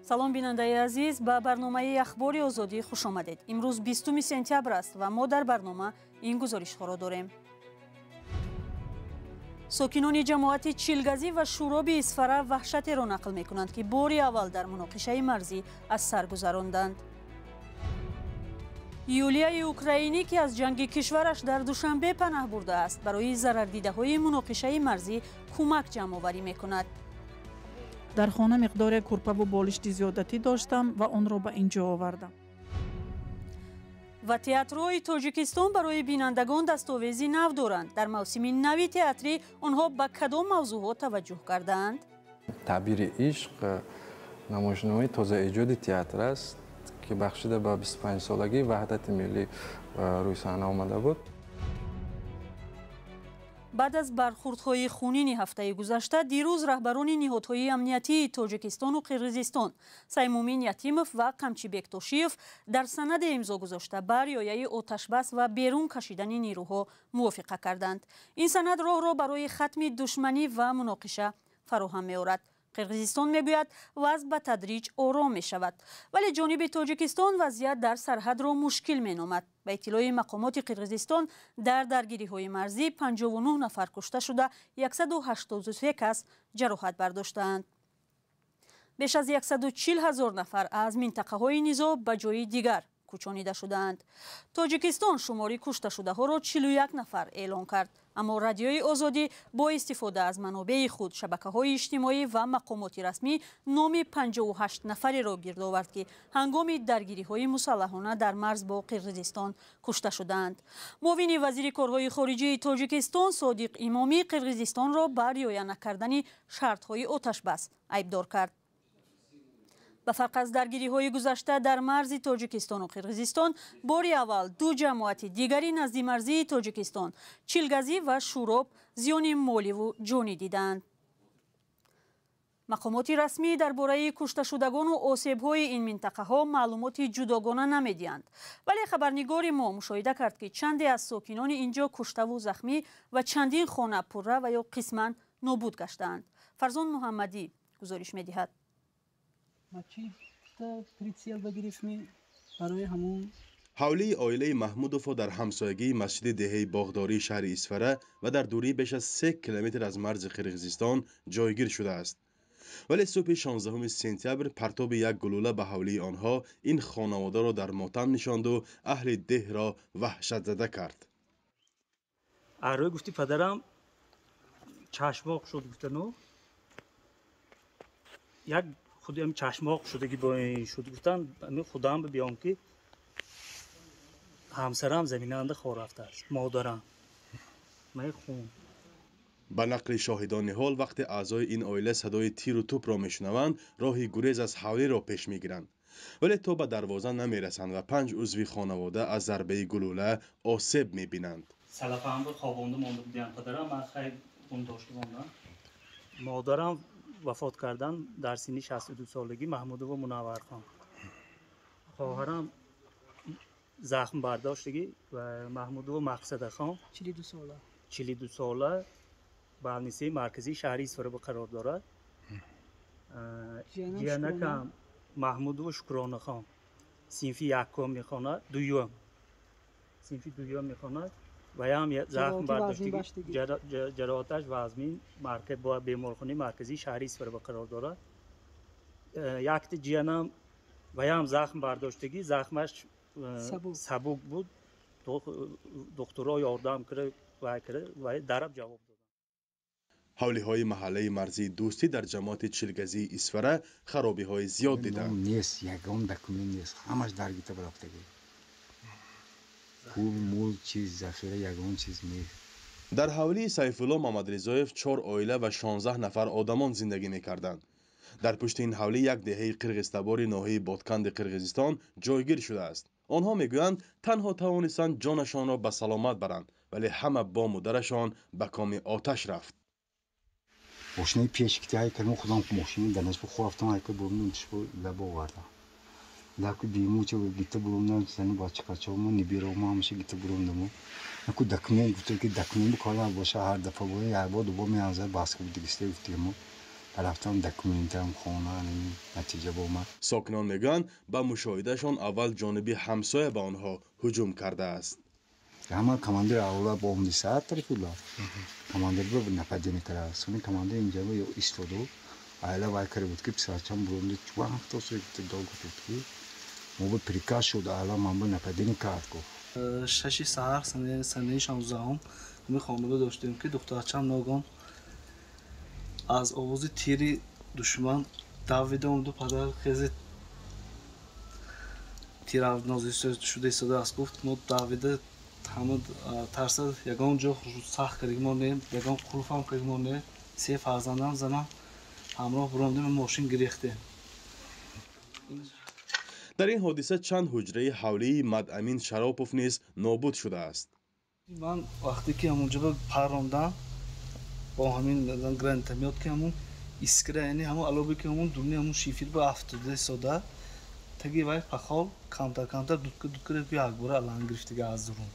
Салом, бинандаи азиз, ба барномаи Ахбори Озодӣ хуш омадед. Имрӯз 20 сентябр аст ва мо дар барнома ин гузоришҳоро дорем. Сокинони ҷамоати Чилгазӣ ва Шӯроби Исфара ваҳшатеро нақл мекунанд, ки бори аввал дар муноқишаи марзӣ аз сар гузаронданд. Юлияи украинӣ, ки аз ҷанги кишвараш дар Душанбе панаҳ бурдааст, барои зарардидаҳои муноқишаи марзӣ кӯмак ҷамъоварӣ мекунад. Дар хона миқдоре курпаву болишти зиёдатӣ доштам ва онро ба ин ҷо овардам. Ва театрҳои Тоҷикистон барои бинандагон дастовези нав доранд. Дар мавсими нави театрӣ онҳо ба кадом мавзӯъҳо таваҷҷӯҳ кардаанд? Таъбири ишқ намоишномаи тозаэҷоди театр аст, ки бахшида ба 25-солагии ваҳдати миллӣ рӯи саҳна омада буд. Баъд аз бархурдҳои хунини ҳафтаи гузашта, дирӯз раҳбарони ниҳодҳои амниятии Тоҷикистону Қирғизистон Саймумин Ятимов ва Қамчибек Тошиев дар санаде имзо гузошта, ба риояи оташбас ва берун кашидани нерӯҳо мувофиқа карданд. Ин санад роҳро барои хатми душманӣ ва муноқиша фароҳам меорад. Қирғизистон мегӯяд, вазъ ба тадриҷ ором мешавад, вале ҷониби Тоҷикистон вазъият дар сарҳадро мушкил меномад. Ба иттилои мақомоти Қирғизистон, дар даргириҳои марзӣ 59 нафар кушта шуда, 183 кас ҷароҳат бардоштаанд. Беш аз 140 ҳазор нафар аз минтақаҳои низоъ ба ҷои дигар кӯчонида шудаанд. Тоҷикистон шумори кушташудаҳоро 41 нафар эълон кард, аммо Радиои Озодӣ бо истифода аз манобеи худ, шабакаҳои иҷтимоӣ ва мақомоти расмӣ номи 58 нафареро гирд овард, ки ҳангоми даргириҳои мусаллаҳона дар марз бо Қирғизистон кушта шудаанд. Муовини вазири корҳои хориҷии Тоҷикистон Содиқ Имомӣ Қирғизистонро ба риоя накардани шартҳои оташбас айбдор кард. Ба фарқ аз даргириҳои гузашта дар марзи Тоҷикистону Қирғизистон, бори аввал ду ҷамоати дигари наздимарзии Тоҷикистон, Чилгазӣ ва Шӯроб, зиёни моливу ҷонӣ дидаанд. Мақомоти расмӣ дар бораи кушташудагону осебҳои ин минтақаҳо маълумоти ҷудогона намедиҳанд, вале хабарнигори мо мушоҳида кард, ки чанде аз сокинони ин ҷо куштаву захмӣ ва чандин хона пурра ва ё қисман нобуд гаштаанд. Фарзон Муҳаммадӣ гузориш медиҳад. Ҳавлии оилаи Маҳмудовҳо дар ҳамсоягии масҷиди деҳаи Боғдории шаҳри Исфара ва дар дурии беш аз 3 километр аз марзи Қирғизистон ҷойгир шудааст. Вале субҳи 16 сентябр партоби як гулӯла ба ҳавлии онҳо ин хонаводаро дар мотам нишонду аҳли деҳро ваҳшатзада кард. Арӯй гуфти, падарам чашмоқ шуд, гуфтану як худам чашмоқ шудагӣ бо ин шуд, гуфтан худам биём, ки ҳамсарам заминанда хор рафтааст, модарам май хун. Ба нақли шоҳидони ҳол, вақте аъзои ин оила садои тиру тӯпро мешунаванд, роҳи гурез аз ҳавлиро пеш мегиранд, вале то ба дарвоза намерасанд ва панҷ узви хонавода аз зарбаи гулӯла осеб мебинанд. Салафамбо хобонда монда будиам падарам, ман хай хун дошта мондам. Модарам вафот кардан дар синни 62 солагӣ, Маҳмудова Мунаввархон. Хоҳарам захм бардоштагӣ ва Маҳмудова Мақсадахон 42 сола, 42 сола, балнисаи марказии шаҳри Исфара қарор дорад. Ҷиянакам Маҳмудова Шукронахон синфи якум мехонад, дуюм, синфи дуюм мехонад ва ям захм бардоштагӣ, ҷароҳаташ вазмин, беморхонаи марказии шаҳри Исфара қарор дорад. Якта ҷиянам ва ям захм бардоштагӣ, захмаш сабук буд, духтурҳо ёрдам кара вай кара вай дараб ҷавоб доданд. Ҳавлиҳои маҳаллаи марзии Дӯстӣ дар ҷамоати Чилгазии Исфара харобиҳои зиёд диданд. Нест, ягон документ нест, ҳамаш даргита рафтагӣ. Пул, мул, чиз, захира, ягон чиз нест. Дар ҳавлии Сайфулло Мамадризоев чор оила ва 16 нафар одамон зиндагӣ мекарданд. Дар пушти ин ҳавлӣ як деҳаи қирғизтабори ноҳияи Ботканди Қирғизистон ҷойгир шудааст. Онҳо мегӯянд, танҳо тавонистанд ҷонашонро ба саломат баранд, вале ҳама бому дарашон ба коми оташ рафт. Мошинаи пеш ки ай кардам, худам мошини данашбо хорафтам, ай кар бурмдам, тишбо лаба овардам. Лаку бимуча гита бурумдам, зану бача качамо нибиромо ҳамаша гита бурумдаму. Наку документ гуфтам, ки документ бикорам боша, ҳар дафа боя як бор дубор меанзар баска будигисте гуфтигимо. Рафтам документам хона, натиҷа бо омад. Сокинон мегӯянд, ба мушоҳидашон аввал ҷониби ҳамсоя ба онҳо ҳуҷум кардааст. Ҳама командир аввала бо омди саат тарафила командир бо нападение кара. Сони командир инҷа истоду айла вай карда буд, ки писарчам буромди вақтосо дол гуфт, ки мо бо приказ шуд, айла ман бо нападение кард, гуфт. 6 саҳар санаи 16-ум мо хонада доштем, ки духтарчам ногон аз овози тири душман давида омаду, падар хези тиравнозӣ шуда истодааст, гуфт. Мо давида ҳама тарса, ягон ҷо сахт кардагимо не, ягон қулфам кардагимо не. Се фарзандам, занам ҳамроҳ буромдем, мошин гирехтем. Дар ин ҳодиса чанд ҳуҷраи ҳавлии Мадамин Шаропов низ нобуд шудааст. Ман вақте ки ҳамонҷо паррондам бо ҳамин гранатомёт, ки ҳамун искра, яъне ҳамун алобе, ки ҳамун дуни ҳамун шифир ба афтода истода, таги вай пахол камтар камтар дудка дудка якбора аланг гирифтига аз дурун.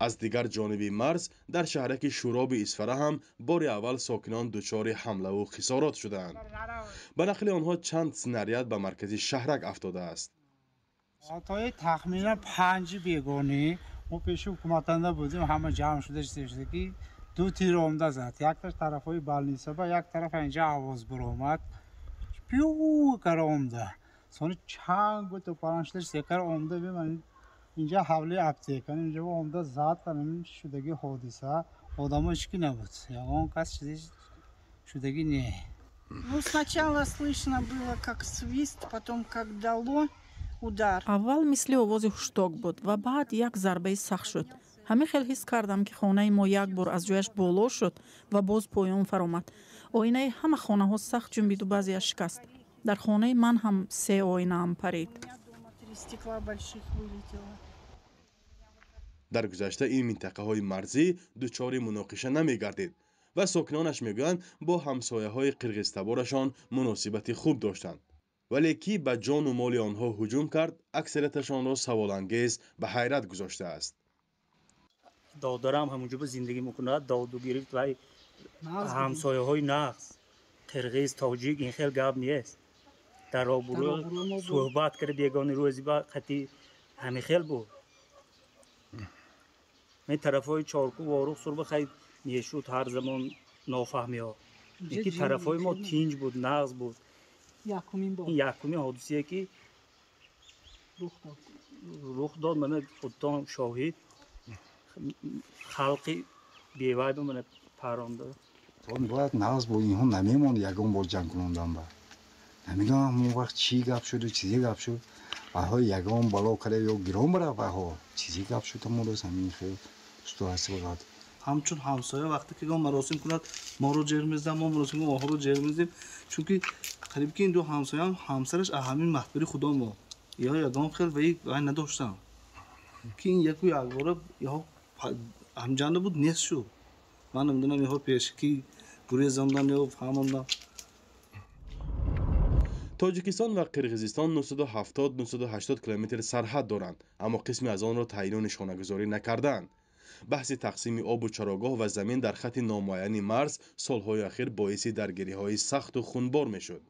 Аз дигар ҷониби марз, дар шаҳраки Шӯроби Исфара ҳам бори аввал сокинон дучори ҳамлаву хисорот шудаанд. Ба нақли онҳо, чанд снаряд ба маркази шаҳрак афтодааст. Соатҳои тахминан 5 бегонӣ мо пеши ҳукуматанда будем, ҳама ҷамъ шуда шуда, ки ду тир омда зад, якташ тарафҳои больница ба, як тараф инҷа овоз баромад, пиу кара омда, сони чанд гуто паран шуда секар омда, инҷа ҳавли аптека, инҷа омда зад. Шудаги ҳодиса одамо ҳечки набуд, ягон кас чизе шудагӣ не. Ну, сначала слышно было, как свист, потом как дало удар. Аввал мисли овози ҳушток буд ва баъд як зарбаи сахт шуд. Ҳамин хел ҳис кардам, ки хонаи мо як бор аз ҷояш боло шуд ва боз поён фаромад. Оинаи ҳама хонаҳо сахт ҷунбиду баъзеаш шикаст. Дар хонаи ман ҳам се оинаам парид. Стекла больших вылетело. Дар гузашта ин минтақаҳои марзӣ дучори муноқиша намегардид ва сокинонаш мегӯянд, бо ҳамсояҳои қирғизтаборашон муносибати хуб доштанд. Вале кӣ ба ҷону моли онҳо ҳуҷум кард, аксарияташонро саволангез ба ҳайрат гузоштааст. Додарам ҳамонҷо ба зиндагӣ мекунад, доду гирифт вай ҳамсояҳои нағз, қирғиз, тоҷик, ин хел гап нест. Дар обурӯ суҳбат карда, бегони рӯзи ба қати ҳамин хел буд. Мен тарафҳои Чорку, Ворух, Сурба хай мешуд ҳар замон нофаҳмиҳо, ки тарафҳои мо тинҷ буд, нағз буд. Ин якумин ҳодисае, ки рух дод. Мана худтон шоҳид, халқи бевай ба мана паронда. Бояд нағз бо инҳо намемонд, ягон бор ҷанг кунондан ба. Намедонам ҳамон вақт чӣ гап шуду чизе гап шуд. Вайҳо ягон бало карда ё гирон барафт, вайҳо чизе гап шуд, ҳамон рӯз ҳамин хел ситуация. Ҳамчун ҳамсоя, вақте ки ягон маросим кунад, моро ҷер мезидам, мо маросим онҳоро ҷер мезидем, чунки қариб ки ин ду ҳамсоям ҳамсараш аз ҳамин маҳбари худо мо ё ягон хел ваи вай надоштам, ки ин яку якбора ё ҳамҷанда буд, нест шуд. Ман намедонам, ёҳо пеш ки гурезондан ё фаҳмондам. Тоҷикистон ва Қирғизистон 970-980 километр сарҳад доранд, аммо қисме аз онро таъйину нишонагузорӣ накардаанд. Баҳси тақсими обу чарогоҳ ва замин дар хатти номуайяни марз солҳои ахир боиси даргириҳои сахту хунбор мешуд.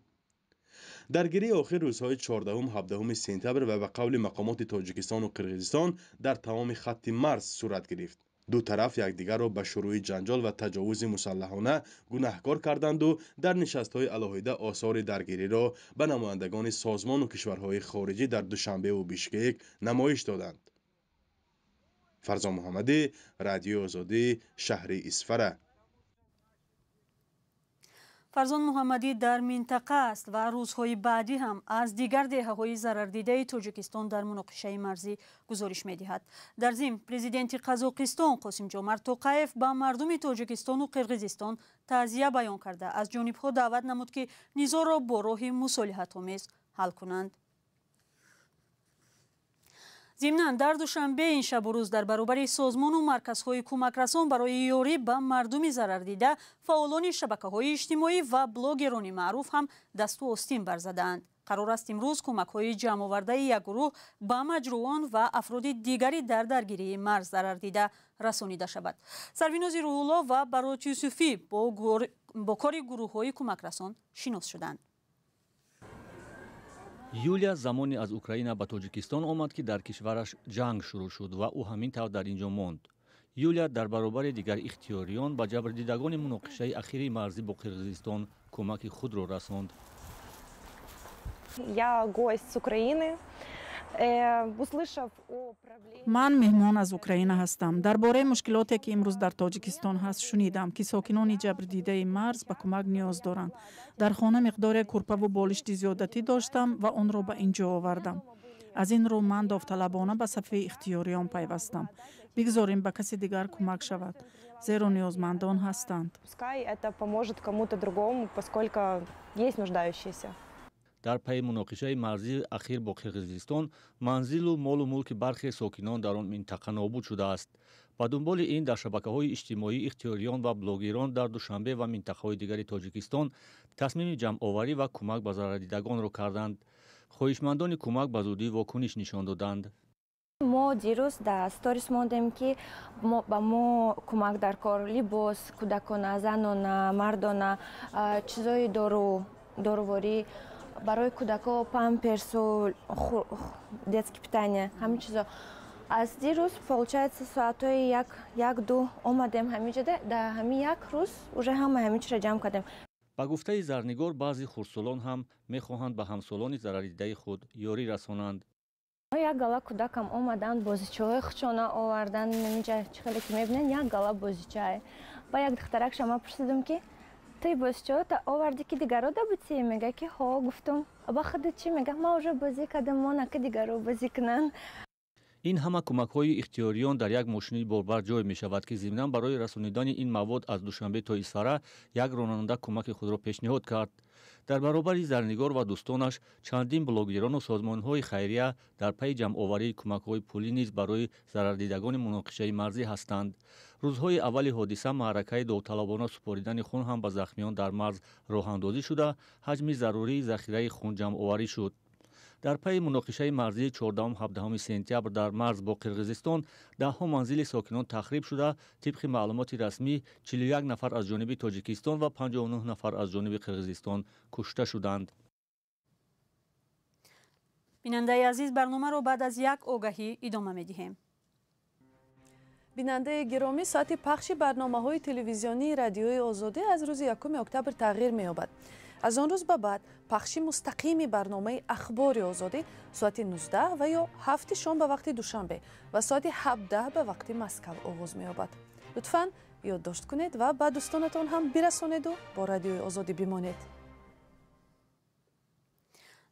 Даргирии охир рӯзҳои 14-17 сентябр ва ба қавли мақомоти Тоҷикистону Қирғизистон дар тамоми хатти марз сурат гирифт. Ду тараф якдигарро ба шурӯи ҷанҷол ва таҷовузи мусаллаҳона гунаҳкор карданду дар нишастҳои алоҳида осори даргириро ба намояндагони созмону кишварҳои хориҷӣ дар Душанбеву Бишкек намоиш доданд. Фарзон Муҳаммадӣ, Радиои Озодӣ, шаҳри Исфара. Фарзон Муҳаммадӣ дар минтақа аст ва рӯзҳои баъдӣ ҳам аз дигар деҳаҳои зарардидаи Тоҷикистон дар муноқишаи марзӣ гузориш медиҳад. Дар зимн, президенти Қазоқистон Қосимҷомарт Тоқаев ба мардуми Тоҷикистону Қирғизистон таъзия баён карда, аз ҷонибҳо даъват намуд, ки низоъро бо роҳи мусолиҳатомез ҳал кунанд. Зимнан дар Душанбе ин шабу рӯз дар баробари созмону марказҳои кӯмакрасон барои ёрӣ ба мардуми зарардида фаъолони шабакаҳои иҷтимоӣ ва блогерони маъруф ҳам дасту остин барзадаанд. Қарор аст имрӯз кӯмакҳои ҷамъовардаи як гурӯҳ ба маҷрӯҳон ва афроди дигари дар даргирии марз зарардида расонида шавад. Сарвинози Рӯҳулло ва Барот Юсуфӣ бо кори гурӯҳҳои кӯмакрасон шинос шуданд. Юлия замоне аз Украина ба Тоҷикистон омад, ки дар кишвараш ҷанг шурӯъ шуд ва ӯ ҳамин тавр дар ин ҷо монд. Юлия дар баробари дигар ихтиёриён ба ҷабрдидагони муноқишаи ахири марзӣ бо Қирғизистон кӯмаки худро расонд. Я гость с Украины. Услышав о проблеме... Ман меҳмон аз Украина ҳастам. Дар бораи мушкилоте, ки имрӯз дар Тоҷикистон ҳаст, шунидам, ки сокинони ҷабрдидаи марз ба кӯмак ниёз доранд. Дар хона миқдоре курпаву болишти зиёдатӣ доштам ва онро ба ин ҷо овардам. Аз ин рӯ ман довталабона ба сафи ихтиёриён пайвастам. Бигзорем ба каси дигар кӯмак шавад, зеро ниёзмандон ҳастанд. Пускай это поможет кому-то другому, поскольку есть нуждающиеся. Дар пайи муноқишаи марзии ахир бо Қирғизистон манзилу молу мулки бархе сокинон дар он минтақа нобуд шудааст. Ба дунболи ин дар шабакаҳои иҷтимоӣ ихтиёриён ва блогерон дар Душанбе ва минтақаҳои дигари Тоҷикистон тасмими ҷамъоварӣ ва кӯмак ба зарардидагонро карданд. Хоҳишмандони кӯмак ба зудӣ вокуниш нишон доданд. Мо дирӯз дар сторис мондем, ки ба мо кӯмак дар кор: либос кӯдакона, занона, мардона, чизои доруворӣ, барои кӯдако памперсу, детский питание, ҳамин чизо. Аз дирӯз, получается, соатҳои 1-2 омадем ҳамин ҷода, дар ҳамин як рӯз уже ҳама ҳамин чизро ҷамъ кардем. Ба гуфтаи Зарнигор, баъзе хурдсолон ҳам мехоҳанд ба ҳамсолони зарардидаи худ ёрӣ расонанд. Як гала кӯдакам омаданд, бозичаҳои худшона оварданд. Инҷа чӣ хеле ки мебинед, як гала бозичае. Ба як духтаракша ма пурсидам, ки туи бозичаҳота овардӣ, ки дигаро дабутӣ? Мега, ки ҳо. Гуфтум, ба худат чӣ? Мега, ман уже бозӣ кардам, мона ки дигаро бозӣ кунанд. Ин ҳама кӯмакҳои ихтиёриён дар як мошини борбар ҷой мешавад, ки зимнан барои расонидани ин мавод аз Душанбе то Исфара як ронанда кӯмаки худро пешниҳод кард. Дар баробари Зарнигор ва дӯстонаш чандин блогерону созмонҳои хайрия дар пайи ҷамъоварии кӯмакҳои пулӣ низ барои зарардидагони муноқишаи марзӣ ҳастанд. Рӯзҳои аввали ҳодиса маъракаи довталабона супоридани хун ҳам ба захмиён дар марз роҳандозӣ шуда, ҳаҷми зарурии захираи хун ҷамъоварӣ шуд. Дар пайи муноқишаи марзии 14-17 сентябр дар марз бо Қирғизистон даҳҳо манзили сокинон тахриб шуда, тибқи маълумоти расмӣ 41 нафар аз ҷониби Тоҷикистон ва 59 нафар аз ҷониби Қирғизистон кушта шуданд. Бинандаи азиз, барномаро баъд аз як огаҳӣ идома медиҳем. Бинандаи гиромӣ, соати пахши барномаҳои телевизионии Радиои Озодӣ аз рӯзи 1 октябр тағйир меёбад. Аз он рӯз ба баъд пахши мустақими барномаи Ахбори Озодӣ соати 19 ва ё 7 шом ба вақти Душанбе ва соати 17 ба вақти Москав оғоз меёбад. Лутфан ёддошт кунед ва ба дӯстонатон ҳам бирасонеду бо Радиои Озодӣ бимонед.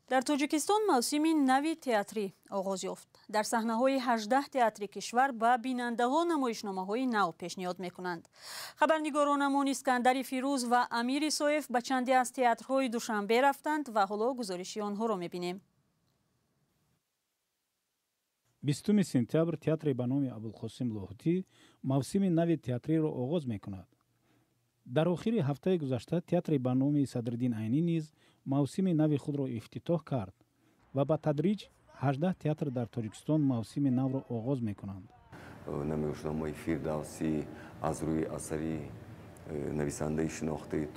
Дар Тоҷикистон мавсими нави театрӣ оғоз ёфт. Дар саҳнаҳои 18 театри кишвар ба бинандаҳо намоишномаҳои нав пешниҳод мекунанд. Хабарнигоронамон Искандари Фирӯз ва Амир Исоев ба чанде аз театрҳои Душанбе рафтанд ва ҳоло гузориши онҳоро мебинем. 20 сентябр театре ба номи Абулқосим Лоҳутӣ мавсими нави театриро оғоз мекунад. Дар охири ҳафтаи гузашта театре ба номи Садриддин Айнӣ низ мавсими нави худро ифтитоҳ кард ва ба тадриҷ 18 театр дар Тоҷикистон мавсими навро оғоз мекунанд. Намоишномаи Фирдавсӣ аз рӯи асари нависандаи шинохтаи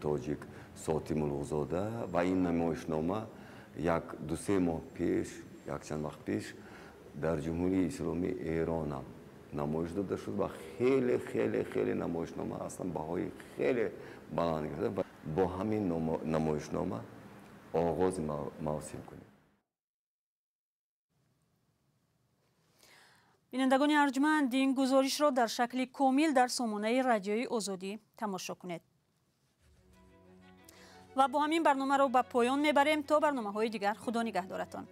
тоҷик Соти Мулуғзода ва ин намоишнома як дусе моҳ пеш, якчанд вақт пеш дар Ҷумҳурии Исломии Эронам намоиш дода шуд ва хеле хеле хеле намоишнома аслан баҳои хеле баланд гирифта ва бо ҳамин намоишнома оғози мавсим кунем. Бинандагони арҷманд, ин гузоришро дар шакли комил дар сомонаи Радиои Озодӣ тамошо кунед. Ва бо ҳамин барномаро ба поён мебарем. То барномаҳои дигар, Худо нигаҳдоратон.